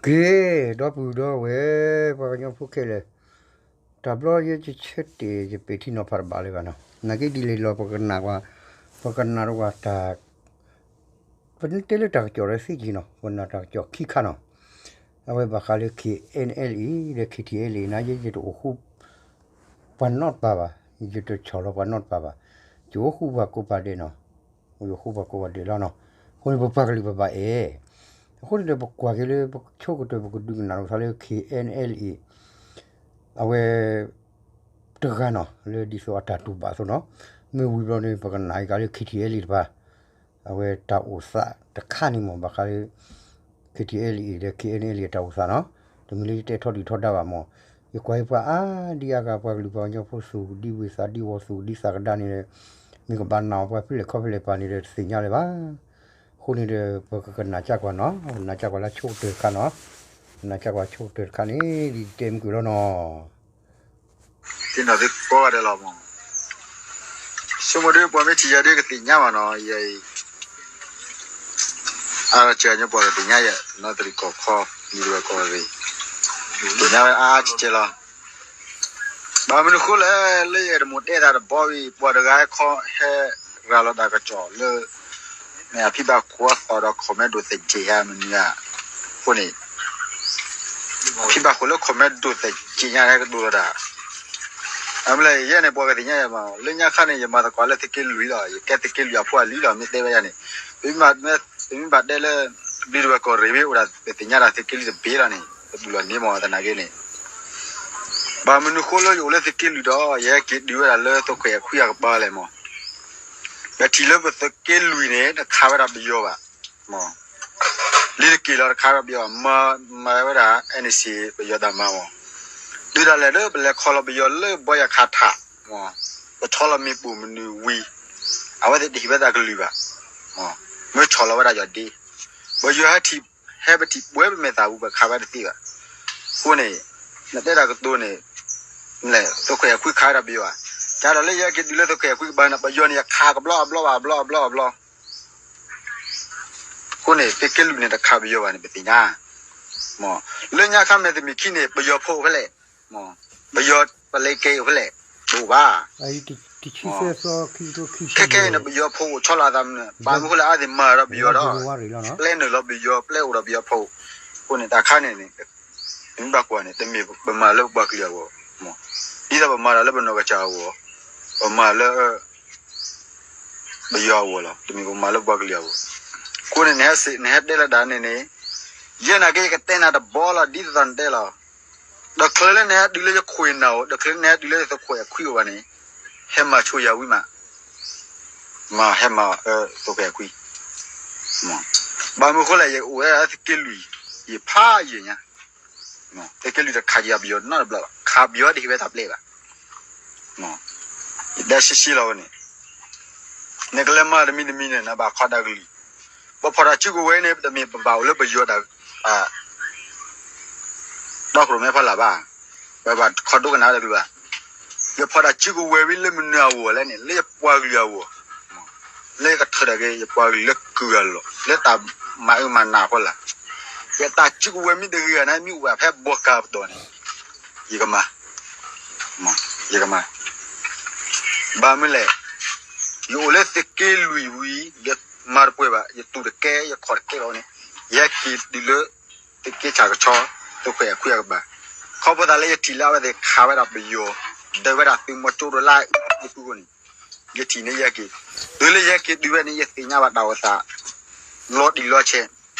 က့ၤ ဒီပုၢ်ဒီဝဲၢ် ပှၤကညီဖိခဲလၢာ်, တၢ်ဘျီယဲယဆၢတဲာ် ယပဲာ်ထံနီၤဖးတဘၣ်လၢၤဘၣ်နီၤ. နာ်က့ဒ်လဲၣ်လီၤ ပကနၣ်ကွၢ်, ပကနၣ်တကွၢ်တၢ်, ပတဲလၢတၢ်ကစီၣ်ဒီးသ့က့ၤနီၤ, ပနၢ်တၢ်ကစီၣ်ခံခါနီၤ. အဝဲဘၣ်ဃးလၢ ခ့ၣ်အဲၣ်အဲၣ်လ်အ့ ဒီး ခ့ၣ်ထံၣ်အဲၣ်လ်အ့ နာ်က့ယတအိၣ်ဃူ ပှၤနီတပၤဘၣ်, ယတဆီၣ်လီၤပှၤနီတပၤဘၣ်, ယအိၣ်ဃူပှၤကိးပၤဒဲးနီၤ, ယအိၣ်ဃူပှၤကိးပၤဒဲးလီၤနီၤ. အဃိန့ၣ် ပပှၤကလုာ်ပဘၣ်အဲၣ်, အဃိန့ၣ်ဒီး ပကွၢ်က့ၤလၢ ပဆိကတၢၢ် ပကဒုးကနၣ်လိာ်သးလၢ ခ့ၣ်အဲၣ်အဲၣ်လ်အ့ အဝဲ တဂၤနီၤ လၢဒ်သိးအတၢ်တူၢ်ဘၣ်အသိးနီၤ. မ့ၢ်ဝံၤဘျီန့ၣ် ပကနၣ်က့ၤလၢ ခ့ၣ်ထံၣ်အဲၣ်လ်အ့ တပၤ အဝဲတၢ်အိၣ်သးတခါန့ၣ်မ့ၢ် ဘၣ်ဃးလၢ ခ့ၣ်ထံၣ်အဲၣ်လ်အ့ ဒီး ခ့ၣ်အဲၣ်အဲၣ်လ်အ့ အတၢ်အိၣ်သးနီၤ. တမ့ၢ်လၢယတဲထီဒုၣ်ထီဒါဘၣ်မ့ၢ်, ယကွၢ်က့ၤပှၤအါဒံအါဂၤ ပှၤကလုာ်ပှၤကညီဖိသူၣ်ဒံဝုၤသးဒံဝီၤ သူၣ်ဒံသးကဒါန့ၣ်ဒီး မ့ၢ်ကဘၣ်နာ်အီၤပှၤဖဲလဲၣ်ခီဖဲလဲၣ်ပၤန့ၣ်ဒီး တသ့ၣ်ညါလၢၤဘၣ်. အဃိန့ၣ်ဒီး ပကကနၣ်က့ၤကွၢ်နီၤ, ကနၣ်က့ၤကွၢ်လၢဆိကတၢၢ်တခါနီၤ, ကနၣ်က့ၤကွၢ်ဆိကတၢၢ်တခါန့ၣ် ဒ်ယတဲမုၢ်ကွံာ်လီၤနီၤ. သ့ၣ်နီၣ်သ့ကိးဂၤဒဲးလီၤမ့ၢ်, ဆိကမိၣ်ဒ်ပှၤမ့ၢ်ထံၣ်ယၤဒ်ကသ့ၣ်ညါဘၣ်နီၤ, ယအံၤ အါကစၢ်ညါပှၤကသ့ၣ်ညါယၤ နီၢ်သရံၣ်ကီၢ်ခီ လံၤဝဲကီၢ်ရ့ၣ်, သ့ၣ်ညါဝဲအါကစၢ်လီၤ. ဘၣ်မနုၤဃိလဲၣ်, လၢယအဲၣ်ဒိးမိၣ်တဲတၢ်တဘီဝံၤ ပှၤတဂၤဟဲခီဟဲရၤလီၤတၢ်ကစီၣ်လၢ မ့ၢ်အဖံဘၣ်ခိၣ်အသီဒီး comment ဒိၣ်သက့ယါမနုၤဧါ, အဃိန့ၣ် ဖံဘၣ်ခိၣ်လၢ comment ဒိၣ်သက့ညါဟဲကဒိၣ်လီၤတၢ်, အမ့ၢ်လၢယဲန့ၣ် ပှၤကသ့ၣ်ညါယၤမး လၢညါခါန့ၣ် ယမၤသကိးလၢသုးက့လွံၢ်လီၤ, ယကဲသုးက့လွံၢ်အဖိအလံၤလီၤ မ့ၢ်တဲဝဲယၤန့ၣ်, ပမ့ၢ်ဘၣ်တဲလၢ ဘျံးတဝဲၢ်ကီၢ်ရ့ၣ်မ့ၢ်အိၣ်ဒၣ် ပသ့ၣ်ညါဒၣ်သုးက့လွံၢ်တဘ့ၣ်လီၤန့ၣ် ပတူၢ်လိာ်န့ၢ်မးသနာ်က့န့ၣ်, ဘၣ်မနုၤဃိလၢယအိၣ်လၢသုးက့လွံၢ်ဒီး ယဟဲက့ၤဒုးဝဲဒၣ်လၢသုးခွဲးအခွံအကပၤလဲၣ်မး, ပထံၣ်လၢပသုးက့လွံၢ်န့ၣ် တခးဝဲဒၣ်ပယီၤဘၣ် လံတက့ၢ်လီၤ တခးဝဲဒၣ်ပယီၤ, မၤဝဲဒၣ် NCA ပယီၤတၢ်မၤမး, ဒုးဒၣ်လဲာ်လၢပလဲၤခီလီၤပယီၤလၢဘီယၤခးထး, ပဆီလီၤမ့ၣ်ပိၢ်မနုၤဝံၤ, အဝဲသ့ၣ်တဟ့ၣ်ဝဲတၢ်ကလုၢ်ဘၣ်, မ့ၢ်ဆီလီၤဝဲဒၣ်ယီၤဒ့, ပယီၤဟဲထံၣ် ဟဲပထံၣ်ပှဲၤပမဲာ်သၣ်ပူၤ ပခးဝဲတသ့ဘၣ်, အဃိန့ၣ် နတဲတၢ်ကတိၤန့ၣ် သုးခွဲးအခွံခးဝဲဒၣ်ပယီၤဧါ, တၢ်ဒီးလၢယဟဲက့ၤဒုးလၢသုးခွဲးအခွံကပၤန့ၣ် ပယီၤန့ၣ် ယခးကဘျီအဘျီဘၣ် အဘျီအဘျီအဘျီ အဃိန့ၣ် သုးက့လွံၢ်န့ၣ် တခးပယီၤဘၣ်န့ၣ် ပသ့ၣ်ညါ, လၢညါခါမဲာ်တမံၤခံန့ၣ် ပယီၤဖိအိၣ်ဖဲလဲၣ်, ပယီၤပလဲၤကဲအိၣ်ဖဲလဲၣ်, တအိၣ်ဘၣ်, ခဲခဲအံၤန့ၣ် ပယီၤဖိအိၣ်ဆီလီၤအသးမနုၤ, ဘၣ်မနုၤဃိလၢအသ့ၣ်မၤဒီးပယီၤဒီး ပျဲနုာ်လီၤပယီၤ ပျဲအိၣ်ဒီးပယီၤဖိ, အဃိန့ၣ် တၢ်ခါန့ၣ်န့ၣ် ပမ့ၢ်ဘၣ်ကွၢ်န့ၣ် တမ့ၢ်ပမၤလၢပပှၤကလုာ်အဂီၢ်, ဒ်သိးပမၤတၢ်လၢပနီၢ်ကစၢ်အဂီၢ်, ပမၤလၢ ပယီၤအဂီၢ်လီၤ, တမ့ၢ်ပမၤလၢပှၤကလုာ်အဂီၢ်, အဃိန့ၣ် နဟဲတဲလၢဒၣ်န့ၣ်န့ၣ်, ယဲနာ်က့ ယကတဲနၤတဘီလီၤ ဒ်သိးနတဲလီၤ, ဒီးချၢလၢနဟဲဒုးလၢယခွဲးနၢ်အိၣ် ဒီးချၢလၢနဟဲဒုးလၢသုးခွဲးအခွံအိၣ်ဘၣ်န့ၣ်, ဟဲမၤဆိယၤဝံၤမး မၤဟဲမၤအၢသုးခွဲးအခွံ, ဘၣ်မနုၤဃိလဲၣ် ယအိၣ်ဝဲဒၣ်သုးက့လွံၢ်, ယဖးယံာ်ညါ, သုးက့လွံၢ်တခးယၤပယီၤနီတဘျီဘၣ်, ခးပယီၤတဟ့ၣ်ဝဲတၢ်ပျဲဘၣ်, ယတဲရှဲရှဲလီၤဝဲန့ၣ်, နကလဲၤမၤတမံၤတမံၤန့ၣ် နဘၣ်ခီတၢ်ကလုၢ်, ပဖီၣ်တၢ်စုကဝဲၤန့ၣ် တမ့ၢ်ပဘၣ်အိၣ်လၢပယီၤတၢ် ဒီခိၣ်ရိၣ်မဲဖီလာ်ဘၣ်, ပဘၣ်ခီဒိကနၣ်တၢ်ကလုၢ်ဘၣ်, ယဖီၣ်တၢ်စုကဝဲၤဝံၤလၢမနုၤအဂီၢ်လဲၣ်န့ၣ် လၢယပှၤကလုာ်အဂီၢ်, လၢယကထၢထီၣ်က့ၤ ယပှၤကလုာ်လၢကုၢ်အလီၢ် လၢတၢ်မၤအၢမၤနးအဖီလာ်, ယတၢ်စုကဝဲၤမ့ၢ်တဂ့ၤဂၤန့ၣ် မ့ၢ်အိၣ်ဝဲဖဲဘီကၤပတီၢ်န့ၣ်, ယကမၤ, ယကမၤ ဘၣ်မနုၤလဲၣ်, ယအိၣ်လၢသုးက့လွံၢ်ဝံၤ ယမၤတပှဲၤဘၣ် ယတူၢ်တကဲ ယခီၣ်တကဲလီၤန့ၣ်, ယဟဲက့ၤတုၤလၢ သုးက့ဆၣ်ကဆီ သုးခွဲးအခွံအကပၤ, ခီဖျိသးလၢယထံၣ်လၢအဝဲသ့ၣ်ခးဝဲဒၣ်ပယီၤ, ဒၢးဝဲဒၣ်သုးမီၤကၠိရိၤလၢအအံၤဃိန့ၣ်, ယထံၣ်န့ၣ်ယဟဲက့ၤ, တုၤလၢယဟဲက့ၤတုၤဝဲန့ၣ် ယသ့ၣ်ညါဘၣ်တၢ်အိၣ်သး လီၤတံၢ်လီၤဆဲး,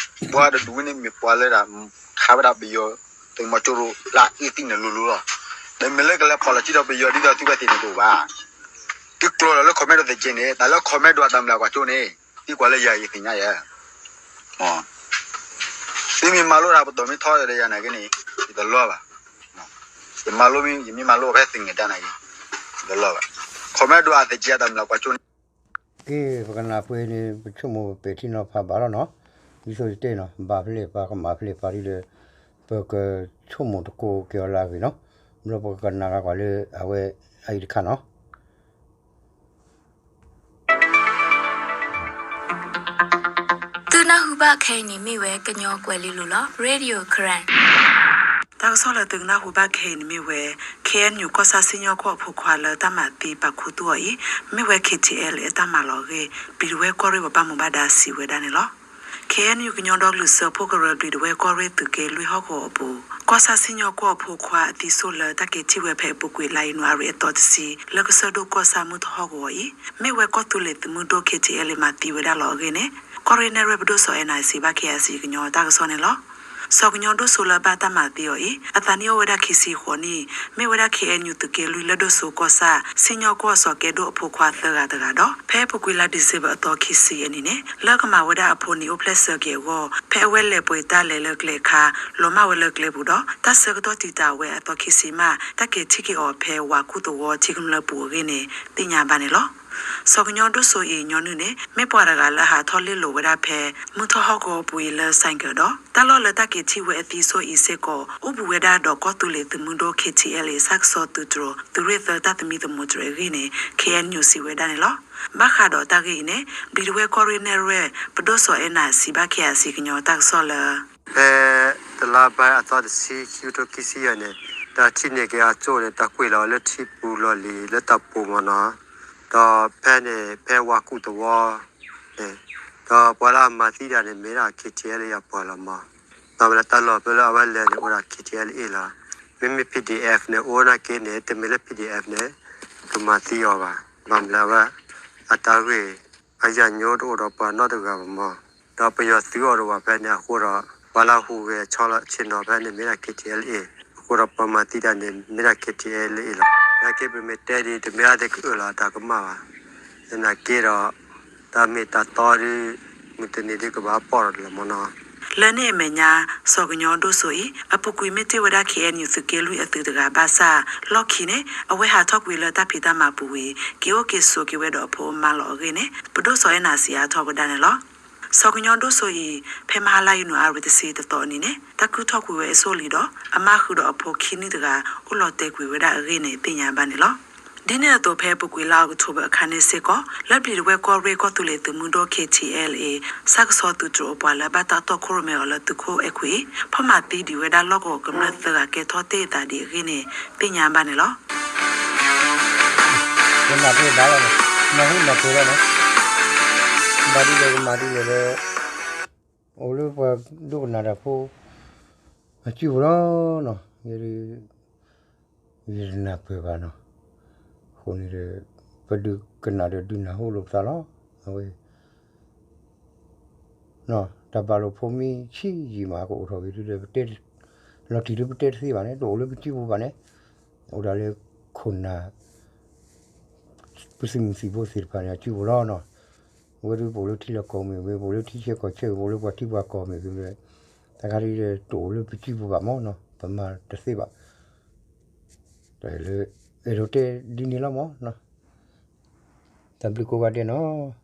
ပှၤတဒူၣ်ဝဲန့ၣ်မ့ၢ်ပှၤလၢဒၣ် ခးဝဲဒၣ်ပယီၤ သုးမီၤကၠိရိၤလၢအအံၤသ့ၣ်န့ၣ်လိၤလိၤလီၤ, ဒီးမ့ၢ်လၢကလဲၤဖီၣ်လီၤစုဒီးပယီၤဒ်သိးသုဝဲသ့ၣ်န့ၣ်တအိၣ်ဘၣ်, သုကျိၤလီၤလၢ comment တသ့က့န့ၣ် တၢ်လၢ comment ဒိၣ်အတၢ်မျၢ်ကွၢ်ကၠိန့ၣ်, သံကွၢ်လၢယၤယသ့ၣ်ညါယၤ သုမ့ၢ်မၤလိတၢ်ပတီၢ်မ့ၢ်ထီဒီးယၤနာ်က့န့ၣ်, ယတလီၤဘၣ်, ယမၤလိမ့ၢ် ယမ့ၢ်မၤလိဖဲသ့ၣ်ငဲၤတၢ်နာ်က့, ယတလီၤဘၣ်, comment ဒိၣ်အသ့ၣ်က့အတၢ်မျၢ်ကွၢ်ကၠိန့ၣ်, က့ ပကနၢ်ပှဲၤန့ၣ် ပဆိကမိၣ်ပပဲာ်ထံနီၤဖးဘၣ်လီၤနီၤ, ဒ်သိးယတဲနီၤ ဘၣ်ဖျဲၣ်ပာ်ကမၣ်ဖျဲၣ်ပာ်ဒ်ဒီး ပကဆိကမိၣ်တကိးက့ၤအီၤလၢအဂ့ၢ်နီၤ, ဘျီပကကနၣ်ဂၤကွၢ်လၢအဝဲအအံၤတခါနီၤ. ဘၣ်ခဲအံၤန့ၣ်မ့ၢ်ဝဲကညီကွဲၤလ့လိၤလီၤ. Radio Karen တၢ်ကစီၣ်လၢသုကနၢ်ဟူဘၣ်ခဲအံၤန့ၣ်မ့ၢ်ဝဲ ခ့ၣ်အဲၣ်ယူၣ် ကီၢ်ဆၣ်စံၣ်ညီၣ်ကွီၢ်အဖိခွါလၢတၢ်မၤသံပာ်ခူသူၣ်အီၤအံၤ မ့ၢ်ဝဲ ခ့ၣ်ထံၣ်အဲလ်အ့ အတၢ်မၤလီၤအဂ့ၢ် ဘျံးဒဝဲၢ်ကီၢ်ရ့ၣ်ပှၤဘၣ်မူဘၣ်ဒါစံးဝဲဒၣ်န့ၣ်လီၤ. ခ့ၣ်အဲၣ်ယူၣ် ကညီဒီကလုာ်စၢဖှိၣ်ကရၢဘျံးဒဝဲၢ်ကီၢ်ရ့ၣ်သုးက့လွံၢ်ဟီၣ်ကဝီၤအပူၤ ကီၢ်ဆၣ်စံၣ်ညီၣ်ကွီၢ်အဖိခွါအသံစိၣ်လၢတၢ်က့ၤထံၣ်ဝဲဖဲအပူၤကွံာ်လါယနူၤအါရံၤအသီတဆံ လၢကစၢၢ်ဒိၣ်ကီၢ်ဆၣ်မုၢ်ထီၣ်ဟီၣ်ကဝီၤအံၤ မ့ၢ်ဝဲကီၢ်သူလ့ၤသုးမုၢ်ဒိၣ် ခ့ၣ်ထံၣ်အဲလ်အ့ မၤသံဝဲဒၣ်လီၤအဂ့ၢ်န့ၣ် ကီၢ်ရ့ၣ်နဲၣ်ရွဲၣ်ပဒိၣ်စီၤအဲၣ်နၤစံးဘၣ် ခ့ၣ်အဲၣ်စံၣ် ကညီတၢ်ကစီၣ်န့ၣ်လီၤ. စီၤကညီဒိၣ်စိလၢအဘၣ်တၢ်မၤသံအီၤအံၤ အသးနံၣ်အိၣ်ဝဲဒၣ်ခံဆံဃိးနံၣ် မ့ၢ်ဝဲဒၣ် ခ့ၣ်အဲၣ်ယူၣ် သုးက့လွံၢ်လၢဒိၣ်စိကီၢ်ဆၣ် စံၣ်ညီၣ်ကွီၢ်စီၤကဲဒိၣ်အဖိခွါသၢဂၤတဂၤဒီး ဖဲအပူၤကွံာ်လါဒံၣ်စ့ဘၢၣ်အသီခံဆံအနံၤန့ၣ် လၢကမၤဝဲဒၣ်အဖိနံၤအိၣ်ဖျဲၣ်ဆၢက့ၤအဂီၢ် ဖဲအဝဲလဲၤပှ့ၤတၢ်လဲၤလၢကျဲအခါ လီၤမၢ်ဝဲလၢကျဲပူၤဒီး တၢ်ဆၢကတီၢ်တံာ်တာ်ဝဲအသီခံဆံမး တၢ်က့ၤထံၣ်က့ၤအီၤဖဲဝၤကူၣ်သဝီထံကမျၢၢ်ပူၤအဂ့ၢ်န့ၣ် သ့ၣ်ညါဘၣ်န့ၣ်လီၤ. စီၤကညီဒိၣ်စိအံၤညီနုၢ်န့ၣ် မ့ၢ်ပှၤတဂၤလၢအဟးထီၣ်လ့ၣ်လိၤဝဲဒၣ်ဖဲ မုၢ်ထီၣ်ဟီၣ်ကဝီၤပူၤအံၤလၢ ဆိုင်ကယ် ဒီး တၢ်လီၢ်လၢတၢ်က့ၤထံၣ်ဝဲအသံစိၣ်အံၤစ့ၢ်ကီး အိၣ်ဘူးဝဲဒၣ်ဒီးကီၢ်သူလ့ၤသုးမုၢ်ဒိၣ် ခ့ၣ်ထံၣ်အဲလ်အ့ ဆၣ်ကဆီသုးတြိၤ သုးရ့ၣ်သၢတၢ်သမံသမိးတြဲၤအဂ့ၢ်န့ၣ် ခ့ၣ်အဲၣ်ယူၣ် စံးဝဲဒၣ်န့ၣ်လီၤ. ဘၣ်ဃးဒီးတၢ်ဂ့ၢ်အံၤန့ၣ် ဘျံးဒဝဲၢ်ကီၢ်ရ့ၣ်နဲၣ်ရွဲၣ် ပဒိၣ်စီၤအဲၣ်နၤစံးဘၣ် ခ့ၣ်အဲၣ်စံၣ် ကညီတၢ်ကစီၣ်လၢ ဖဲတလါဘၢၣ်အသီတဆံ ခံကထိခံဆံယဲၢ်န့ၣ် တၢ်ထံၣ်န့ၢ်က့ၤအစိၣ်န့ၣ် တၢ်ကွံာ်လီၤလၢထံပူၤလီၢ်လံၤလၢတၢ်ပူၤမ့ၢ်နီၤ, ဒီးဖဲန့ၣ် ဖဲဝၤကူၣ်သဝီန့ၣ် ဒီးပှၤလၢအမၤသံတၢ်န့ၣ် မ့ၢ်ဒၣ် ခ့ၣ်ထံၣ်အဲလ်အ့ အပှၤလီၤမး, ဘၣ်မနုၤလၢတၢ်လီၢ်ဖဲလၢအဝဲလဲၤန့ၣ် အိၣ်ဒၣ် ခ့ၣ်ထံၣ်အဲလ်အ့ လီၤ, မ့မ့ၢ် ပီၣ်ဒံၣ်အဲၣ် န့ၣ် အိၣ်နာ်က့န့ၣ် တမ့ၢ်လၢ ပီၣ်ဒံၣ်အဲၣ် န့ၣ် ကမၤသံအီၤဘၣ်, ဘၣ်မနုၤလၢအဝဲ အတၢ်ဂ့ၢ် အယၢ်ညိတအိၣ်ဒီးပှၤနီတဂၤဘၣ်မး, ဒီးပယီၤသုးအီၤဒီးဝဲဖဲန့ၣ်အဃိဒီး ပှၤလၢဟူးဂဲၤဆီလီၤဆ့ၣ်နီၤဖဲန့ၣ် မ့ၢ်ဒၣ် ခ့ၣ်ထံၣ်အဲလ်အ့ အဃိဒီးပှၤမၤသံတၢ်န့ၣ် မ့ၢ်ဒၣ် ခ့ၣ်ထံၣ်အဲလ်အ့ လီၤ. နာ်က့ပမ့ၢ်တဲဒ် တမ့ၢ်အသးကအၢၣ်လီၤအတၢ်ကမၣ်ဘၣ်, သနာ်က့ဒီး တၢ်မ့ၢ်တၢ်တီဒ် မုၢ်တနံၤဒ်ကဘၣ်ပီၢ်ဒီးလီၤမ့ၢ်နီၤ. လၢန့ၣ်အမဲာ်ညါ စီၤကညီဒိၣ်စိအံၤ အပူၤကွံာ်မ့ၢ်တ့ၢ်ဝဲဒၣ် ခ့ၣ်အဲၣ်ယူၣ် သုးက့လွံၢ်အသုးတဂၤဘၣ်ဆၣ် လီၢ်ခံန့ၣ် အဝဲဟးထီၣ်ကွံာ်လၢတၢ်ဖံးတၢ်မၤပူၤဝံၤ က့ၤအိၣ်က့ၤဆိးက့ၤဝဲဒီးအဖိအမါလီၤအဂ့ၢ်န့ၣ် ပဒိၣ်စီၤအဲၣ်နၤစံးအါထီၣ်ဝဲဒၣ်န့ၣ်လီၤ. စီၤကညီဒိၣ်စိအံၤ ဖဲမဟါလါယနူၤအါရံၤတဆံတသီအနံၤန့ၣ် တၢ်ကုၢ်ထီၣ်ကွံာ်ဝဲအစိၣ်လံဒီး အမါဃုာ်ဒီးအဖိခံနံၣ်တဂၤ အိၣ်လီၤတဲာ်ကွံာ်ဝဲဒၣ်အဂ့ၢ်န့ၣ် သ့ၣ်ညါဘၣ်န့ၣ်လီၤ. ဒ်န့ၣ်အသိး ဖဲအပူၤကွံာ်လါအီးကထိဘၢၣ်အခါန့ၣ်စ့ၢ်ကီး လၢဘျံးဒဝဲၢ်ကီၢ်ရ့ၣ် ကီၢ်သူလ့ၤသုးမုၢ်ဒိၣ် ခ့ၣ်ထံၣ်အဲလ်အ့ ဆၣ်ကဆီသုးတြိၤအပှၤလၢအဘၣ်တၢ်တီခိၣ်ရိၣ်မဲအီၤလၢသုးခိၣ်အဲၣ်ခွံအံၤ ဖီၣ်မၤသံဒံးဝဲဒၣ်လီၢ်ကဝီၤကမျၢၢ်သၢဂၤကဲထီၣ်တ့ၢ်အသးဒံးအဂ့ၢ်န့ၣ် သ့ၣ်ညါဘၣ်န့ၣ်လီၤ. ကနၢ်ပၢၢ်ဘၣ်လီၤန့ၣ်, နၢ်ဟူနၢ်ပၢၢ်လီၤန့ၣ်, ဘၣ်ဒ်လဲၣ်ကမၤဒ်လဲၣ်လၢ အိၣ်လၢပှၤဒိကနၣ်တၢ်ဖိ အစုပူၤလီၤနီၤ, ယဲဒၣ် ယတနၢ်ပၢၢ်ဘၣ်နီၤ, အဃိန့ၣ်ဒီး ပဒုးကနၣ်ဒီးဒုးနၢ်ဟူလိာ်ပသးလီၤ, အဝဲ တၢ်ဘၣ်လိာ်ဖိမ့ၢ်ဆံးယံာ်မး ကအိၣ်ထီၣ်က့ၤဒ်ဒီး ပတဲ လီၤတံၢ်လၢပတဲတသ့ဘၣ်န့ၣ် တအိၣ်လၢပစုပူၤဘၣ်န့ၣ်, အိၣ်ဒၣ်လၢခိၣ်နၢ် ပသုးမုၢ်သံၣ်ဘိသ့ၣ်တဖၣ်န့ၣ် အစုပူၤလီၤနီၤ, အဝဲဒၣ်ပအိၣ်လၢထံလီၢ်ကီၢ်မ့ၢ်ဂ့ၤ ပအိၣ်လၢထံဆၢကီၢ်ဆၢ ပအိၣ်လၢပှၤထံပှၤကီၢ်မ့ၢ်ဂ့ၤ, တၢ်ခါဒ်ဒီး တအိၣ်လၢပစုပူၤဘၣ်မးနီၤ, ပမၤတသ့ဘၣ်, တၢ်လၢ အဲၣ်ဒိးတဲဒ်န့ၣ်လီၤမးနီၤ, တၢ်ဘျုးကိးဂၤဒဲးနီၤ.